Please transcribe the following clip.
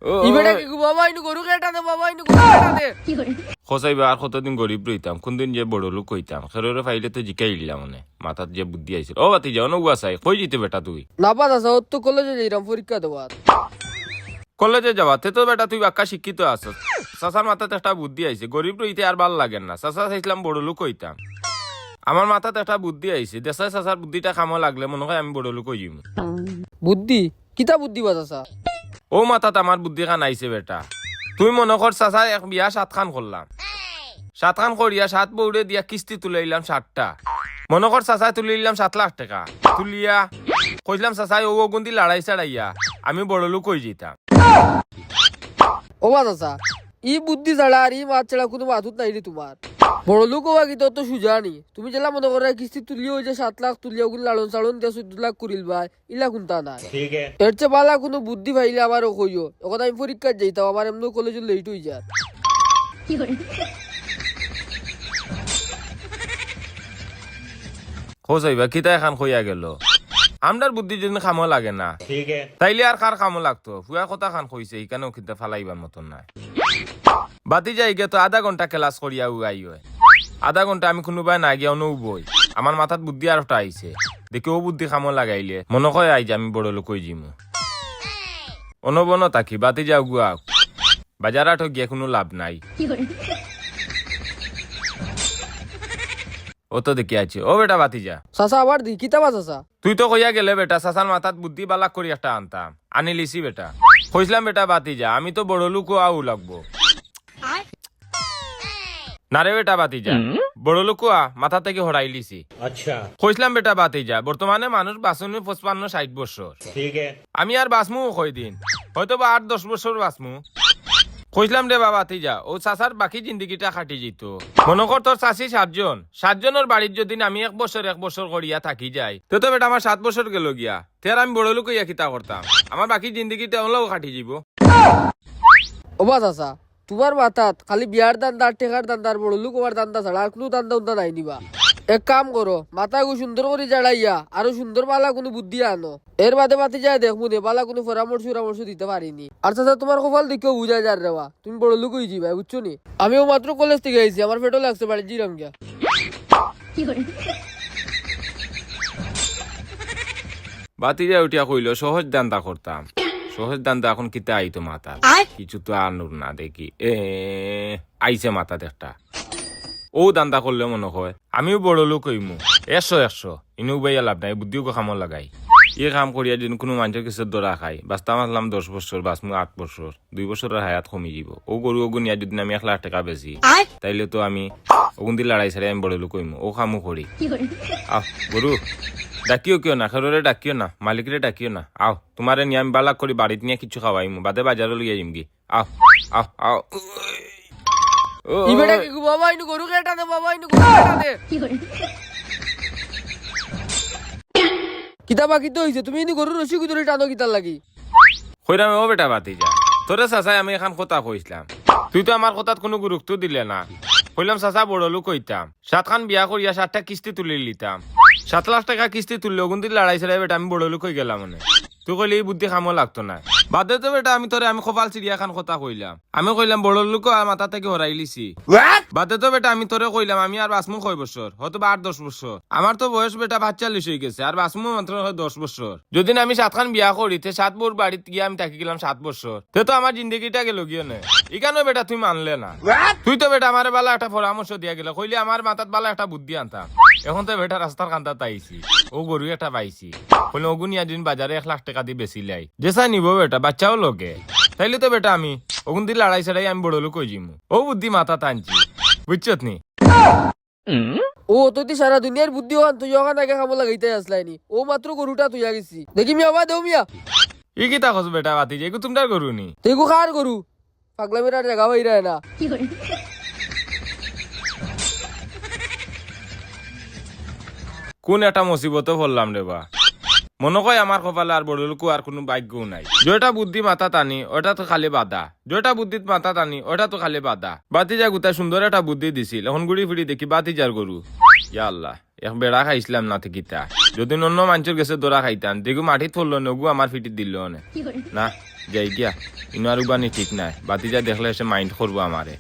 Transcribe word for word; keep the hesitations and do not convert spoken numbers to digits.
ই বেটা কিগু বাবা, ইনু গরু কে টানে বাবা, ইনু গরু কে টানে? কও চাইবা, আর কতদিন গরিব রইতাম, কুনদিন যে বড় লোক অইতাম। খেরোরে পাইলে তো জিকাইলাম মানে, মাথাত যে বুদ্ধি আইছিল। ও ভাতিজা, অনো উবা চাই, কই যাইতে বেটা তুই? না বা চাচা, অউ তো কলেজো যাইরাম পরীক্ষা দেওয়াত। কলেজো যাওয়াত? তে তো বেটা তুই বাক্কা শিক্ষিত আছস। চাচার মাথাত একটা বুদ্ধি আইছে, গরিব রইতে আর ভালা লাগের না। চাচা চাইছলাম বড় লোক অইতাম। আমার মাথাত একটা বুদ্ধি আইছে, দেশাই চাচার বুদ্ধিটা কামো লাগলে মনো কয় আমি বড় লোক অইযিমু। বুদ্ধি? কিতা বুদ্ধি বা চাচা? অউ মাথাত আমার বুদ্ধি খান আইছে বেটা। তুই মনো কর চাচায় এক বিয়া সাতখান করলাম, সাতখান করিয়া সাত বউরে দিয়া কিস্তি তুলাইলাম সাতটা। মনো কর চাচায় তুলিলাম সাত লাখ টেকা, তুলিয়া কইছলাম চাচায় অউ অগুন দি লাড়াই ছাড়াইয়া আমি বড় লোক অইযিতাম। ও বা চাচা, ই বুদ্ধি ছাড়া আর ই মাত ছাড়া কুনু মাতুত নাই রে তুমার। বড় লোক অওয়া কিতা অত সুজা নি? তুমি যেলা মনো কররায় কিস্তি তুলিয়া অউ যে সাত লাখ তুলিয়া অগুন লালন-সালন দিয়া চৌদ্দ লাখ করিলবায়, ইলা কুন্তা নায়। এর চেয়ে ভালা কুনু বুদ্ধি পাইলে আমারেও কইও, অখন আমি পরীক্ষাত যাইতাম, আমার এমনেও কলেজো late অইযার। কও চাইবা, কিতা এখান কইয়া গেল? আমরার বুদ্ধি যদি কামো লাগে না, তাইলে আর কার কামো লাগতো? পুয়া কথা খান কইছে, ইখানেও কিতা ফালাইবার মতন নায়। ভাতিজা, ইগে তো আধা ঘন্টা class করিয়া উবাই অয়। আধা ঘন্টা আমি কুনুবায় না গিয়া অনো উবই। আমার মাথাত বুদ্ধি আরোটা আইছে। দেখি অউ বুদ্ধি কামো লাগাইলে মনো কয় আইজ আমি বড় লোক অইযিমু। অনো বনো থাকি, ভাতিজা উগুয়া। বাজার হাটো গিয়া কুনু লাভ নাই। ও তো দেখি আছে। ও বেটা ভাতিজা। চাচা, আবার দি, কিতা বা চাচা? তুই তো কইয়া গেলে বেটা, চাচার মাথাত বুদ্ধি ভালা করি একটা আনতাম। আনিলিছি বেটা। কইছলাম বেটা ভাতিজা, আমি তো বড় লোক অওয়াউ লাগবো। না রে বেটা ভাতিজা, বড় লোক অওয়া মাথা থাকি হরাইলিছি। কইছলাম বেটা ভাতিজা, বর্তমানে মানুষ বাঁচইন পঁচপান্ন ষাইট বছর। আমি আর বাঁচমু কয়দিন? হয়তো বা আট দশ বছর বাঁচমু। কইছলাম রে বা ভাতিজা, অউ চাচার বাকি জিন্দেগিটা কাটি যাইতো। মনো কর তোর চাচি সাতজন, সাতজনর বাড়িত যদি আমি এক বছর এক বছর করিয়া থাকি যাই, তে তো বেটা আমার সাত বছর গেল গিয়া। তে আর আমি বড় লোক অইয়া কিতা করতাম? আমার বাকি জিন্দেগিটা অলাউ কাটি যাইবো। ও বা চাচা, তুমার মাথাত খালি বিয়ার ধান্দা, টেকার ধান্দা আর বড় লোক অওয়ার ধান্দা ছাড়া আর কুনু ধান্দা-উন্দা নাই নি বা? এক কাম করো, মাথাগু সুন্দর করি ঝাড়াইয়া আরো সুন্দর ভালা কুনু বুদ্ধি আনো। এর বাদে ভাতিজায় দেখমু নে, ভালা কুনু পরামর্শ-উরামর্শ দিতে পারি নি। আর চাচা, তুমার কপাল দেখিয়াউ বুঝা যার রে বা, তুমি বড় লোক অইযিবায়, বুঝছো নি? আমি অউ মাত্র কলেজ থাকি আইছি, আমার পেটো লাগছে, বাড়িত যাইরাম গিয়া। ভাতিজায় উঠিয়া কইলো, সহজ ধান্দা করতাম। সহজ ধান্দা অখন কিতা আইতো মাথাত? কিচ্ছু তো আনুর না দেখি। এ, আইছে মাথাত একটা। অউ ধান্দা করলে মনো কয় আমিও বড় লোক অইমু। একশো একশো। ইনো উবাইয়া লাভ নাই, বুদ্ধি অগু কামো লাগাই। ই কাম করিয়া যদি কুনু মানষর গেছে ধরা খাই, বাঁচতাম আছলাম দশ বছর, বাঁচমু আট বছর। দুই বছরর হায়াত কমি যিবো। অউ গরু অগু নিয়া যদি আমি এক লাখ টেকা বেচি, তাইলে তো আমি অগুন দি লাড়াই ছাড়াই আমি বড় লোক অইমু। অউ কামো করি। আও, গরু, ডাকিও কেউ না, খেরোরে ডাকিও না, মালিকরে ডাকিও না। আও, তুমারে নিয়া আমি ভালা করি বাড়িত নিয়া কিচ্ছু খাওয়াইমু, বাদে বাজারো লইয়া যিমগি। আও, আও, আও। ও, ই বেটা কিগু বাবা, ইনু গরু কে টানে বাবা, ইনু গরু কে টানে? কিতা বা কিতা অইছে? তুমি ইনু গরুর রশিগু ধরি টানো কিতার লাগি? কইরাম ও বেটা ভাতিজা, তোরে চাচায় আমি এখান কথা কইছলাম, তুই তো আমার কথাত কুনু গুরুত্ব দিলে না। কইলাম চাচা বড় লোক অইতাম, সাতখান বিয়া করিয়া সাতটা কিস্তি তুলিলিতাম, সাত লাখ টেকা কিস্তি তুললে অগুন দি লাড়াই ছাড়াই বেটা আমি বড় লোক অইগেলাম মানে। তুই কইলে ই বুদ্ধি কামো লাগতো নায়। বাদে তো বেটা আমি তোরে আমি কপাল ছিড়িয়া এখান কথা কইলাম। আমি কইলাম বড় লোক অওয়া মাথা থাকি হরাইলিছি। বাদে তো বেটা আমি তোরে কইলাম আমি আর বাঁচমু কয় বছর? হয়তো বা আট দশ বছর। আমার তো বয়স বেটা পাঁচচল্লিশ অইগেছে, আর বাঁচমু মাত্র অয় দশ বছর। যদি না আমি সাতখান বিয়া করি, তে সাত বউর বাড়িত গিয়া আমি থাকি গেলাম সাত বছর, তে তো আমার জিন্দেগিটা গেলো গিয়া নে। ইখানও বেটা তুই মানলে না। তুই তো বেটা আমারে ভালা একটা পরামর্শ দিয়া গেলে, কইলে আমার মাথাত ভালা একটা বুদ্ধি আনতাম। এখন তো বেটা রাস্তার কান্দাত আইছি, অউ গরু একটা পাইছি। কইলে অগুন নিয়া যদি বাজারে এক লাখ টেকা দি বেচিলাই, যেছা নিবো বেটা, বাচ্চাও লগে, তাইলে তো বেটা আমি অগুন দি লাড়াই ছাড়াই আমি বড় লোক অইযিমু। অউ বুদ্ধি মাথাত আনছি, বুঝছত নি? ও, তুই তো সারা দুনিয়ার বুদ্ধি অখান, তুই অখান আগে কামো লাগাইতায় আছলায় নি। অউ মাত্র গরুটা থইয়া গেছি। দেখি মিয়া, ওবা দেও মিয়া। ই কিতা কছ বেটা ভাতিজা, ইগু তুমরার গরু নি? তে ইগু কার গরু? পাগলামির আর জাগা পাইরায় না। কুন একটা মুসিবতো পড়লাম রে বা। মনো কয় আমার কপালে আর বড়লোক অওয়ার কুনু ভাগ্যও নাই। যেটা বুদ্ধি মাথাত আনি, ওটা তো খালি বাধা। যেটা বুদ্ধিত মাথাত আনি, ওটা তো খালি বাধা। ভাতিজায় গুতা সুন্দর একটা বুদ্ধি দিছিল, এখন ঘুরি ফিরি দেখি ভাতিজার গরু। ইয়া আল্লাহ, এক বেড়া খাইছিলাম না তে কিতা। যদি অন্য মানষর গেছে ধরা খাইতাম, দেখু মাটিত পড়লো নে, ওগু আমার ফিটিত দিল নে। না, যাই গিয়া, ইনো আর উবানি ঠিক নাই। ভাতিজায় দেখলে সে mind করবো আমারে।